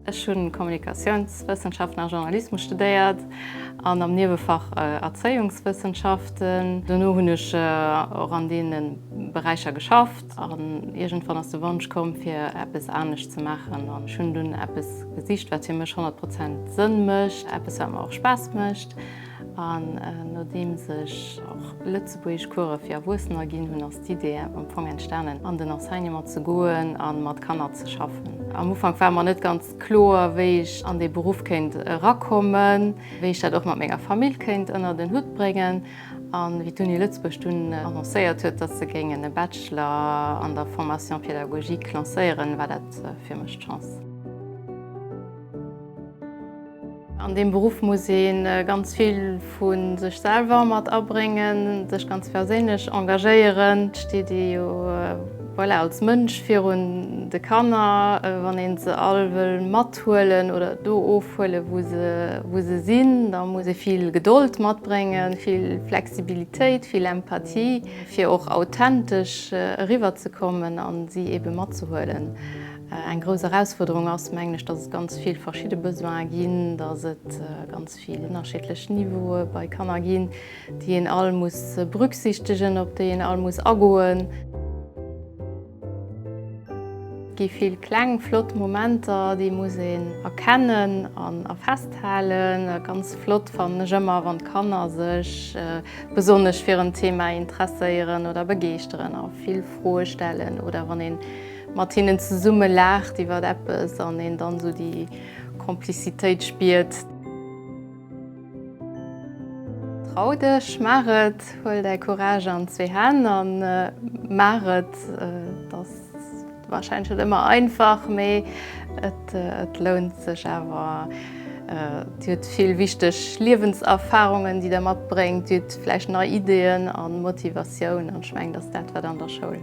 Ech hunn Kommunikatiounswëssenschaften a Journalismus studéiert an am Niewefach Erzéiungswëssenschaften. Dono hunn ech och an deene Beräicher geschafft an iergendwann ass de Wonsch komm fir eppes anescht ze maachen an ech hunn dunn eppes gesicht wat fir mech 100 Prozent Sënn mécht, eppes wat mer och Spaass mécht. An nodeems ech och Lëtzebuergesch Course fir Erwuessener ginn hunn, ass d'Idee am Fong entstanen, an den Enseignement ze goen a mat Kanner ze schaffen. Am Ufank war mer net ganz kloer, wéi ech an dee Beruff kéint erakommen, wéi ech dat och mat menger Famill kéint ënnert en Hutt bréngen. A wéi d'Uni Lëtzebuerg dunn annoncéiert huet, datt se géingen e Bachelor an der Formation pédagogique lancéieren, war dat fir mech d'Chance. An deem Beruff muss ee ganz vill vu sech selwer mat abréngen, sech ganz perséinlech engagéieren. Et steet ee jo voilà, als Mënsch virun de Kanner, wann ee se all wëll mathuelen oder do ofhuelen, wou se, wou se sinn, da muss ee vill Gedold matbréngen, vill Flexibilitéit, vill Empathie, fir och authentesch eriwwerzekommen a si eebe matzehuelen. Eng grouss Erausfuerderung ass, mengen ech, dass et ganz vill verschidde Besoine ginn, dass et ganz vill ënnerschiddlech Niveaue bei Kanner ginn, déi een all muss berücksichtegen, op déi een all muss agoen. Et gi vill kleng flott Momenter, déi muss een erkennen an a festhalen. Ganz flott fannen ech ëmmer, wann d'Kanner sech besonnesch fir en Thema interesséieren oder begeeschteren a vill Froe stellen oder wann een mat hinnen zesumme laacht iwwer eppes an een dann esou déi Komplizitéit spiert. Trau dech, maach et, huel däi Courage an zwee Hänn a maach et. Et ass warscheinlech net ëmmer einfach, mee et lount sech awer. Dir hutt vill wichteg Liewenserfarungen, déi der matbréngt. Dir hutt vläicht nei Ideeën a Motivatioun an ech mengen, dat ass dat, wat an der Schoul.